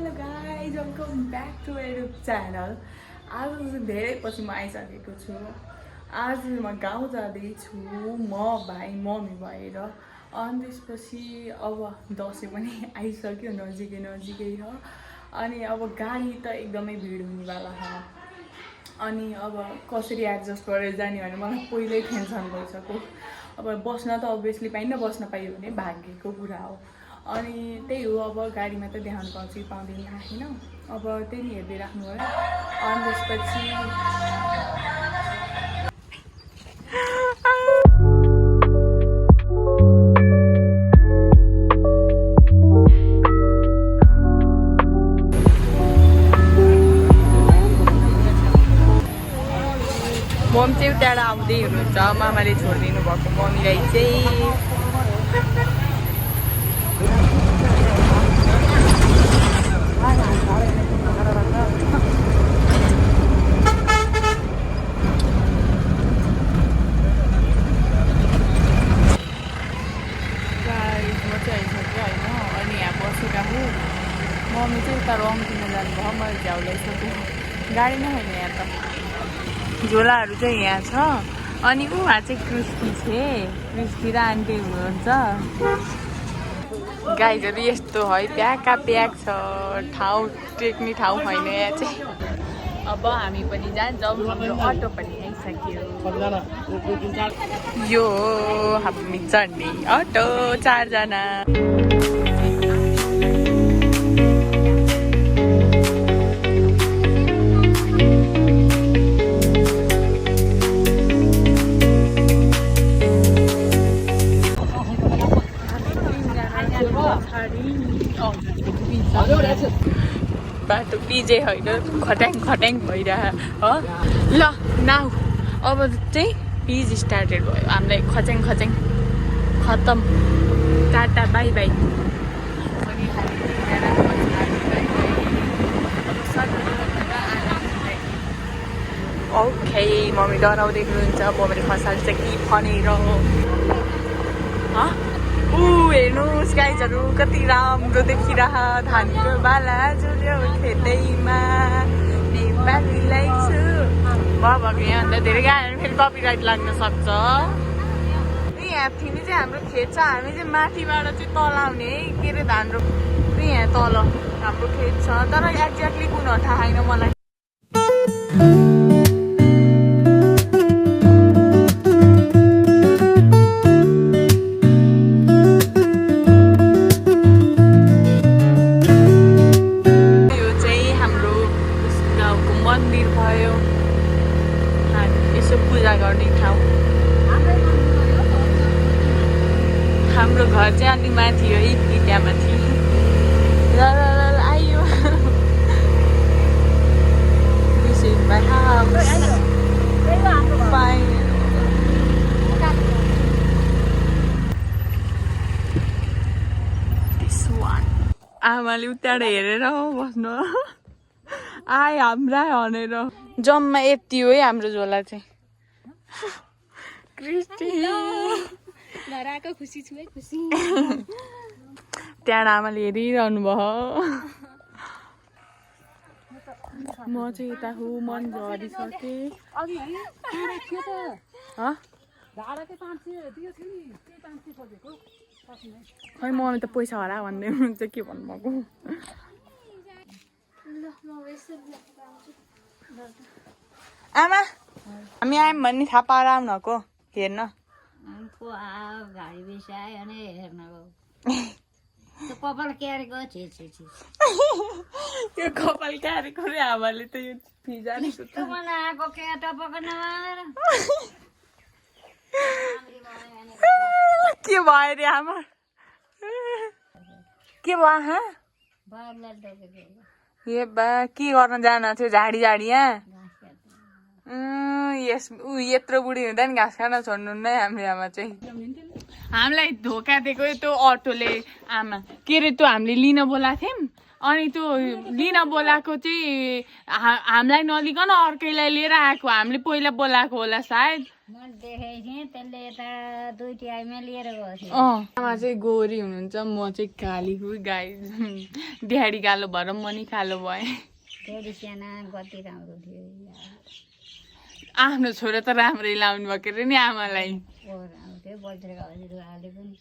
Hello guys welcome back to YouTube channel. आज चाहिँ धेरै पछि म आइसकेको छु। आज म गाउँ जाँदैछु म भाइ मम्मी भएर। अनि त्यसपछि अब दसैँ पनि आइसक्यो, नजिकै छ। अनि अब गाडी त एकदमै भिड हुनेवाला छ। अनि अब कसरी एडजस्ट गरेर जाने भने मलाई पहिल्यै टेन्सन भइसक्यो। अब बस्न त अभियसली पाइन्न, बस्न पाइयो भने भाग्यको कुरा हो। अनि त्यही हो, अब गाडीमा त देखाउनु पाउँछ कि पाउँदैन थाहा छैन। अब त्यही नि हेर्दै राख्नु होला। अनि त्यसपछि मम चाहिँ उताबाट आउँदै हुनुहुन्छ। मामाले छोडिदिनु भएको मम्मीलाई चाहिँ। मम्मी चाहिँ उता रङ किन्न जानुभयो, मैले झ्याउ ल्याइसक्यो। गाडी नै होइन यहाँ त। झोलाहरू चाहिँ यहाँ छ। अनि उहाँ चाहिँ क्रिस्टी र आन्टी हुनुहुन्छ। गाईहरू यस्तो है, प्याका प्याक छ। ठाउँ टेक्ने ठाउँ छैन यहाँ चाहिँ। अब हामी पनि जान्छौँ, हाम्रो अटो पनि आइसक्यो। यो हामी चढ्ने अटो 4 जना। बाटो पिजे होइन, खट्याङ खट्याङ भइरह हो। ल नाउ अब चाहिँ पिज स्टार्टेड भयो। हामीलाई खच्याङ खच्याङ खतम। Tata bye bye. Okay, mummy डराउँदै हुनुहुन्छ मम्मीले खसाल्छ कि भनेर। हेर्नुहोस् गाईहरू कति राम्रो देखिरह। धानको बाला जुल्यो खेतैमा नेपालीलाई छु भएको। यहाँभन्दा धेरै गाईहरू फेरि कपिराइट लाग्न सक्छ। यहाँ थिनी चाहिँ हाम्रो खेत छ। हामी चाहिँ माथिबाट चाहिँ तल आउने है, के अरे धान रोप। यहाँ तल हाम्रो खेत छ, तर एक्ज्याक्टली कुन हो थाहा छैन मलाई। हाम्रो घर चाहिँ अलि माथि हो, त्यहाँ माथि। ल आइयो। This is my house. Fine. This one. आमाले उताबाट हेरेर बस्नु आए हाम्रा भनेर। जम्मा यति हो है हाम्रो झोला चाहिँ। क्रिस्टी लराको खुसी छु है, खुसी। त्यहाँ आमाले हेरिरहनु भयो। म चाहिँ यता हो, मन झरिसके। खै मम्मी त पैसा हरा भन्दै हुनुहुन्छ, के भन्नुभएको। आमा हामी आयौँ भन्ने थाहा पाएर आउनको हेर्न। गाडी बेसी आयो भने हेर्न त्यो कपाल क्यारेको यो कपाल क्यारेको रे आमाले त यो फिजानेको त आएको केटा पक्न के भयो रे आमा, के भयो? ए बा के गर्न जानु थियो झाडी यहाँ? यस यत्रो बुढी हुँदा नि घाँस खान छोड्नुहुन्न है हाम्रो आमा चाहिँ। हामीलाई धोका दिएको त्यो अटोले। आमा के अरे त्यो हामीले लिन बोलाएको थियौँ, अनि त्यो लिन बोलाएको चाहिँ हामीलाई नलिकन अर्कैलाई लिएर आएको। हामीले पहिला बोलाएको होला सायद। मैले देखेको थिएँ त्यसले यता दुईटी आइमा लिएर गएको थियो आमा चाहिँ गोरी हुनुहुन्छ म चाहिँ काली गाई ड्याडी कालो भएर म नि कालो भएँ धेरै साना कति राम्रो थियो आफ्नो छोरा त राम्रै लाउनु भएको अरे नि आमालाई राम्रो थियो बज्रेको हजुरआले पनि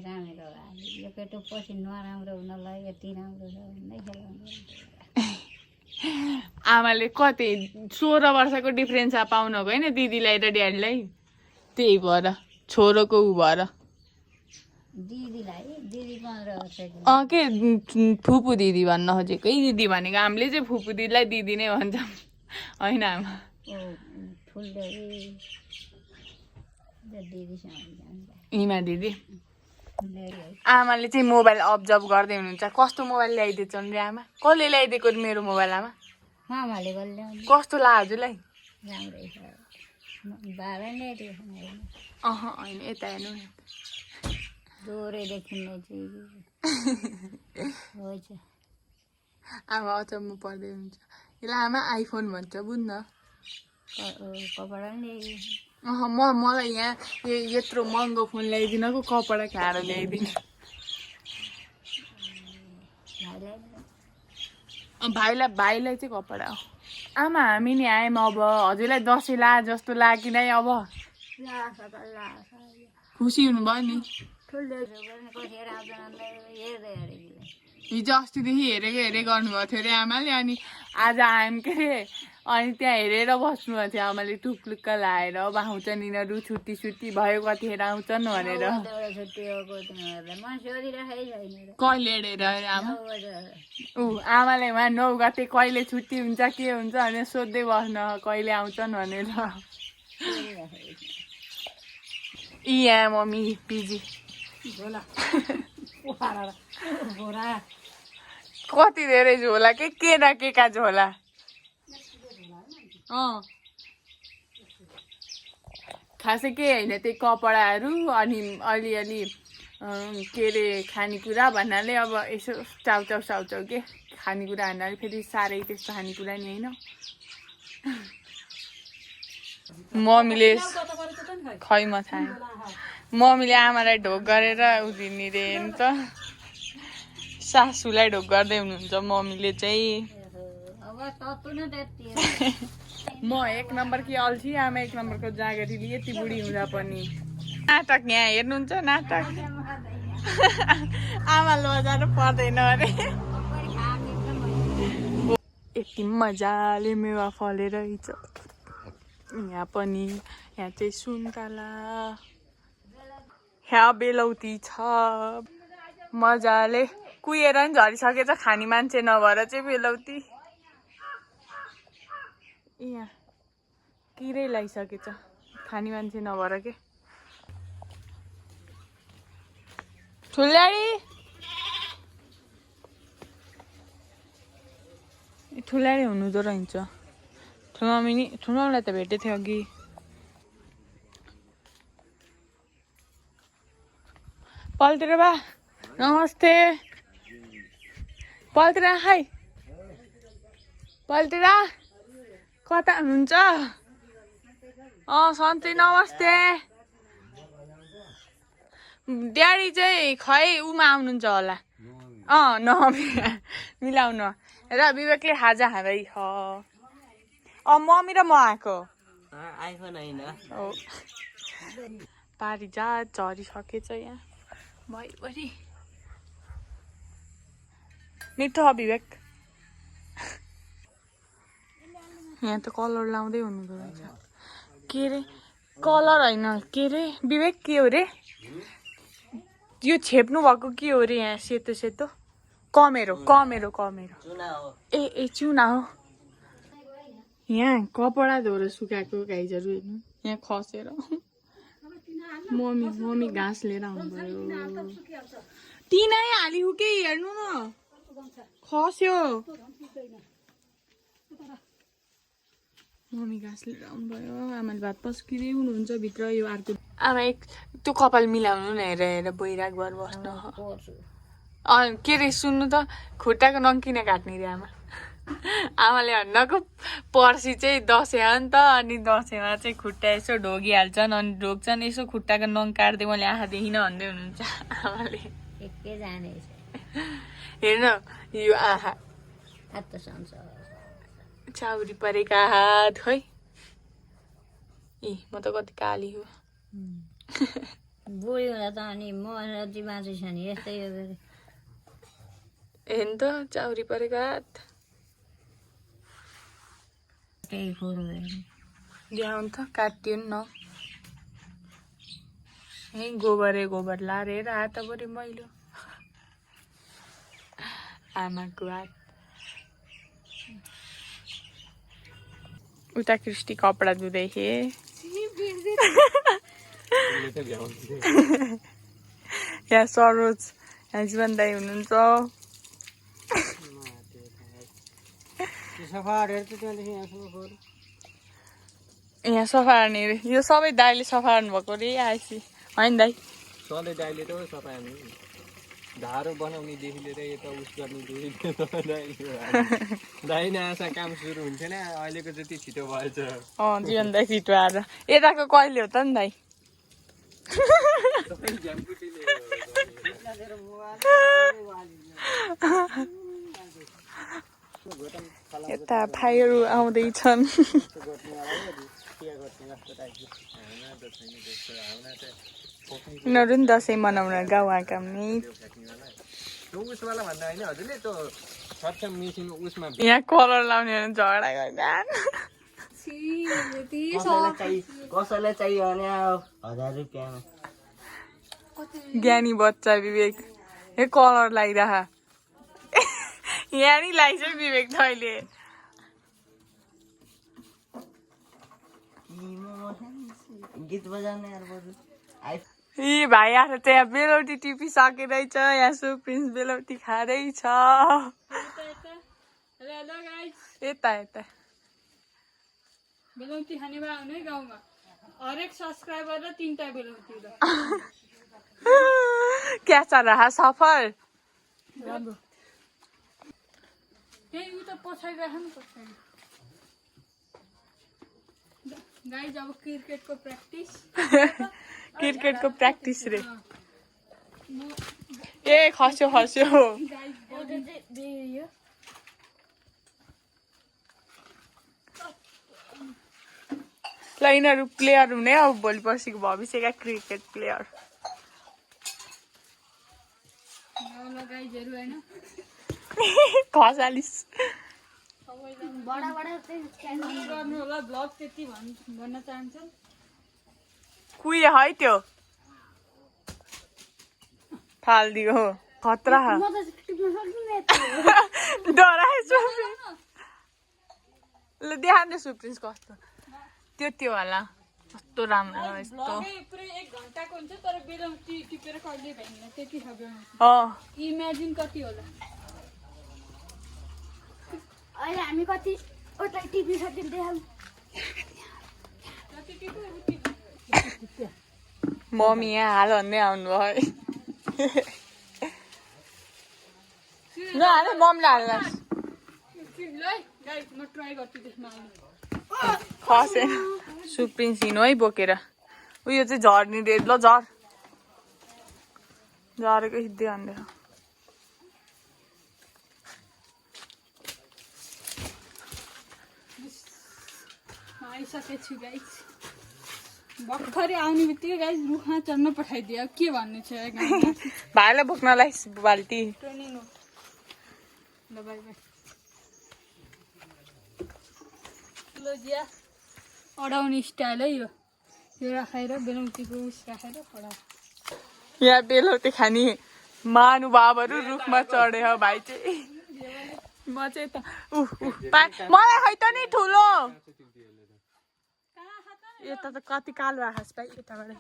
रामेको हाले यो केटो पछि नराम्रो हुन लाग्यो यति राम्रो छ भन्दै खेलाउनु आमाले कति 16 वर्षको डिफ्रेन्स पाउनु होइन दिदीलाई र ड्याडीलाई त्यही भएर छोरोको उ भएर दिदीलाई दिदी 15 वर्षको के फुपू दिदी भन्न खोजेको दिदी भनेको हामीले चाहिँ फुपू दिदीलाई दिदी नै भन्छौँ होइन आमा ठुलो दिदीसँग हिमा दिदी आमाले चाहिँ मोबाइल अब्जर्भ गर्दै हुनुहुन्छ कस्तो मोबाइल ल्याइदिएछन् रे आमा कसले ल्याइदिएको मेरो मोबाइल आमा मामाले ल्याउने कस्तो लाग्यो हजुरलाई राम्रै छ बाबा नै होइन यता हेर्नु न दोहोरै देखिने चिज हो आमा अचम्म पर्दै हुन्छ यसलाई आमा आइफोन भन्छ बुझ्न कपडा नि मलाई यहाँ यत्रो महँगो फोन ल्याइदिनको कपडा खाएर ल्याइदिनु भाइलाई चाहिँ कपडा हो आमा हामी नि आयौँ अब हजुरलाई दसैँ ला जस्तो लाग्यो नै अब खुसी हुनुभयो नि हिजो अस्तिदेखि हेरेको गर्नुभएको थियो अरे आमाले अनि आज आयौँ के अरे अनि त्यहाँ हेरेर बस्नुभएको थियो आमाले टुक्लुक्क लाएर अब आउँछन् यिनीहरू छुट्टी भयो कतिखेर आउँछन् भनेर कहिले हेरेर आमा आमाले उहाँ 9 गते कहिले छुट्टी हुन्छ के हुन्छ भनेर सोध्दै बस्न कहिले आउँछन् भनेर यहाँ मम्मी पिजी कति धेरै झोला के न के का झोला खासै के होइन त्यही कपडाहरू अनि अलिअलि के अरे खानेकुरा भन्नाले अब यसो चाउचाउ के खानेकुरा भन्नाले फेरि साह्रै त्यस्तो खानेकुरा नि होइन मम्मीले खै म थाहा मम्मीले आमालाई ढोक गरेर उभिने रे नि त सासूलाई ढोक गर्दै हुनुहुन्छ मम्मीले चाहिँ म 1 नम्बर कि अल्छी आमा 1 नम्बरको जागरी यति बुढी हुँदा पनि नाटक यहाँ हेर्नुहुन्छ नाटक आमा लजाएर पर्दैन अरे यति मजाले मेवा फलेर हिजो यहाँ पनि यहाँ चाहिँ सुन्तला यहाँ बेलौती छ मजाले कुहिएर नि झरिसकेछ खाने मान्छे नभएर चाहिँ बेलौती यहाँ किरै लगाइसकेछ खाने मान्छे नभएर के ठुल्याडी हुनुहुँदो रहेछ ठुलोलाई त भेटेको थियो अघि पल्तिर बा नमस्ते पल्तिर हाई पल्तिर कता हुनुहुन्छ सन्ती नमस्ते ड्याडी चाहिँ खै उमा आउनुहुन्छ होला मिलाउनु र विवेकले खाजा खाँदै मम्मी र म आएको पारिजात झरिसकेछ यहाँ भइभरि मिठो हो विवेक यहाँ त कलर लाउँदै हुनुहुँदो रहेछ के अरे कलर होइन के अरे विवेक के हो रे यो छेप्नु भएको के हो रे यहाँ सेतो सेतो कमेरो ए चुना हो यहाँ कपडा धोएर सुकाएको गाइजहरू हेर्नु यहाँ खसेर मम्मी घाँस लिएर आउनुभयो तिनै हालिउ के हेर्नु न खस्यो मम्मी घाँस लिएर आउनुभयो आमाले भात पस्किँदै हुनुहुन्छ भित्र यो अर्को आमा त्यो कपाल मिलाउनु न हेरेर बैराग भएर बस्नु के अरे सुन्नु त खुट्टाको नङ किन काट्ने रे आमा आमाले भन्नको पर्सि चाहिँ दसैँ हो नि त अनि दसैँमा चाहिँ खुट्टा यसो ढोगिहाल्छन् अनि ढोग्छन् यसो खुट्टाको नङ काट्दै मैले आँखा देखिनँ भन्दै हुनुहुन्छ आमाले के जाने हेर्न यो आँखा चाउरी परेका हात खै म त कति काली हो बुढी हुँदा त अनि म अझै बाँचे छ नि यस्तै हो हेर्नु त चाउरी परेका हात त्यही फोरो ल्याउनु त काटियो नि न है गोबर लारेर हातभरि मैलो आमाको हात उता कृष्टि कपडा धुँदै थिए यहाँ सरोज यहाँ जीवन दाई हुनुहुन्छ यहाँ सफा हार्ने रे यो सबै दाइले सफा हार्नु भएको रे आएपछि होइन दाइ सधैँ दाइले त सफा हार्नु धारो बनाउनेदेखि लिएर यता उस गर्नेदेखि दाइ न आशा काम सुरु हुन्थेन अहिलेको जति छिटो भएछ जीवन दाइ छिटो आएर यताको कहिले हो त नि दाइ यता भाइहरू आउँदैछन् यिनीहरू नि दसैँ मनाउन गाउँ आएका नि यहाँ कलर लाउने झगडा गर्दा कसैलाई चाहियो भने 1000 रुपियाँमा ज्ञानी बच्चा विवेक ए कलर लगाइरह यहाँ नि लगाइछ विवेक तैँले गीत बजाउने यी भाइ आएर त्यहाँ बेलौटी टिपिसकेरहेछ यहाँ सुप्रिन्स बेलौटी खाँदैछ यता यता बेलौटी खाने भए आउने गाउँमा हरेक सब्सक्राइबर र 3टा बेलौटी क्या चल रहा सफर त्यही उता पछाइरहेको नि पछाडि गाइज अब क्रिकेटको प्र्याक्टिस क्रिकेटको प्र्याक्टिस रे ए खस्यो ल यिनीहरू प्लेयर हुने अब भोलि पर्सिको भविष्यका क्रिकेट प्लेयर गाइजहरू होइन खसालिस गर्नु होला ब्लग त्यति भन्न चाहन्छ कुइ है त्यो फालिदियो हो खतरा डराएछु ल देखाउनु सुप्रिन्स कस्तो त्यो होला कस्तो राम्रो यस्तो पुरै 1 घन्टाको हुन्छ तर बेलौटी टिपेर कहिले भ्याइन्न त्यति छ इमेजिन कति होला अहिले हामी कति ओटा टिभी सकिन देखाउँ मम्मी यहाँ हाल भन्दै आउनु भयो नहाले मम्मीले हाल्ला ल गाइज म ट्राई गर्छु त्यसमा आउनु खसेन सुप्रिन्स हिँड्नु है बोकेर उयो चाहिँ झर्ने रे ल झरेको हिँड्दै हान्दैछ आइसकेको छु गाइज भर्खरै आउने बित्तिकै गाइज रुखमा चढ्न पठाइदियो के भन्नु छ भाइलाई बोक्नलाई बाल्टी ट्रेनिङ हो ल बाई बाई ल जिया अडाउने स्टाइल है यो राखेर बेलौटीको उस राखेर खडा यहाँ बेलौटी खाने महानुभावहरू रुखमा चढे हो भाइ चाहिँ म चाहिँ त मलाई खै त नि ठुलो यता त कति कालो आखास भाइ यताबाट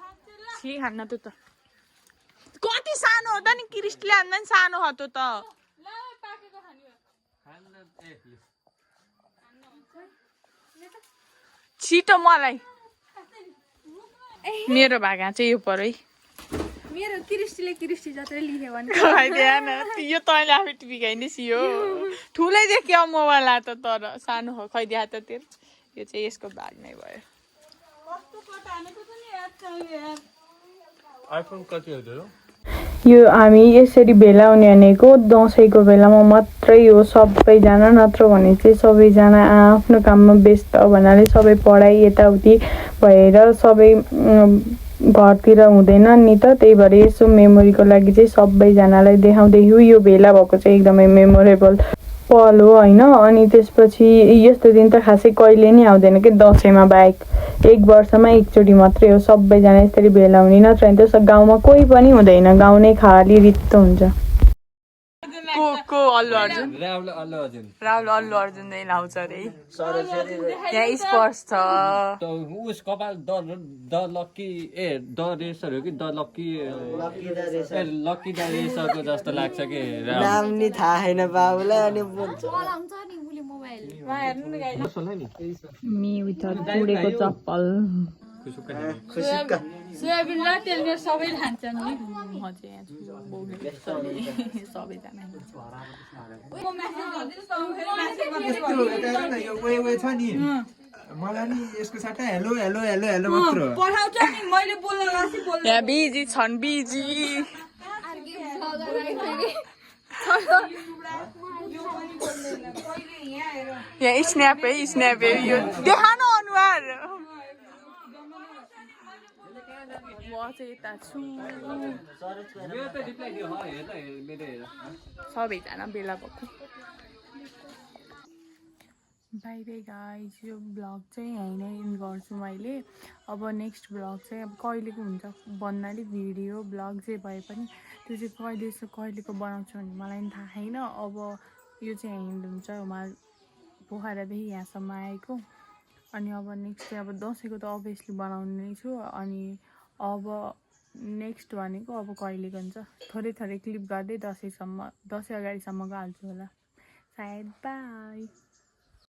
छि खान्न त कति सानो हो त नि क्रिस्टले हान्दा नि सानो हो त छिटो मलाई मेरो भागा चाहिँ यो पर है मेरो कृष्टि जत्रै लेख्यो भने खाइदिएन यो तैँले आफै टिभी खाइदिएस् यो ठुलै देखियो मोबाइल त तर सानो हो खैदिया त त्यो यो चाहिँ यसको भाग नै भयो कस्तो कटा हानेको छ नि याद छ यार आइफोन कति हो त्यो यो हामी यसरी भेला हुने भनेको दसैँको बेलामा मात्रै हो सबैजना नत्र भने चाहिँ सबैजना आफ्नो काममा व्यस्त भन्नाले सबै पढाइ यताउति भएर सबै घरतिर हुँदैन नि त त्यही भएर यसो मेमोरीको लागि चाहिँ सबैजनालाई देखाउँदै यो भेला भएको चाहिँ एकदमै मेमोरेबल पल हो होइन अनि त्यसपछि यस्तो दिन त खासै कहिले नि आउँदैन कि दसैँमा बाहेक एक वर्षमा एकचोटि मात्रै हो सबैजना यसरी भेला हुने नत्र भने त गाउँमा कोही पनि हुँदैन गाउँ नै खाली रित्तो हुन्छ को अल्लु अर्जुन राहुल अल्लु अर्जुन नै लाउँछ अरे यहाँ स्पर्श छ उस कपाल द लक्की द रेसर हो कि द लक्की लक्की द रेसरको जस्तो लाग्छ कि नाम नि थाहा छैन बाबुलाई अनि मी विथआउट पुडेको चप्पल सोयाबिन र तेल मेरो सबै खान्छन् नि म चाहिँ यहाँ छु सबैजना छ नि मलाई नि यसको साथै हेलो हेलो हेलो हेलो मात्र हो पठाउँछ नि मैले बोल्न लासी बोल्न यहाँ बिजी छन् बिजी यहाँ स्न्याप है यो देखा न अनुहार म चाहिँ यता छु सबैजना बेला भएको बाई बाई गाइज यो ब्लग चाहिँ यहीँ नै इन्ड गर्छु मैले अब नेक्स्ट ब्लग चाहिँ अब कहिलेको हुन्छ भन्नाले भिडियो ब्लग जे भए पनि त्यो चाहिँ कहिलेको बनाउँछु भने मलाई पनि थाहा छैन अब यो चाहिँ यहीँ इन्ड हुन्छ उहाँ पोखरादेखि यहाँसम्म आएको अनि अब नेक्स्ट चाहिँ अब दसैँको त अभियसली बनाउने नै छु अनि अब नेक्स्ट भनेको अब कहिलेको हुन्छ थोरै क्लिप गर्दै दसैँ अगाडिसम्मको हाल्छु होला सायद बाई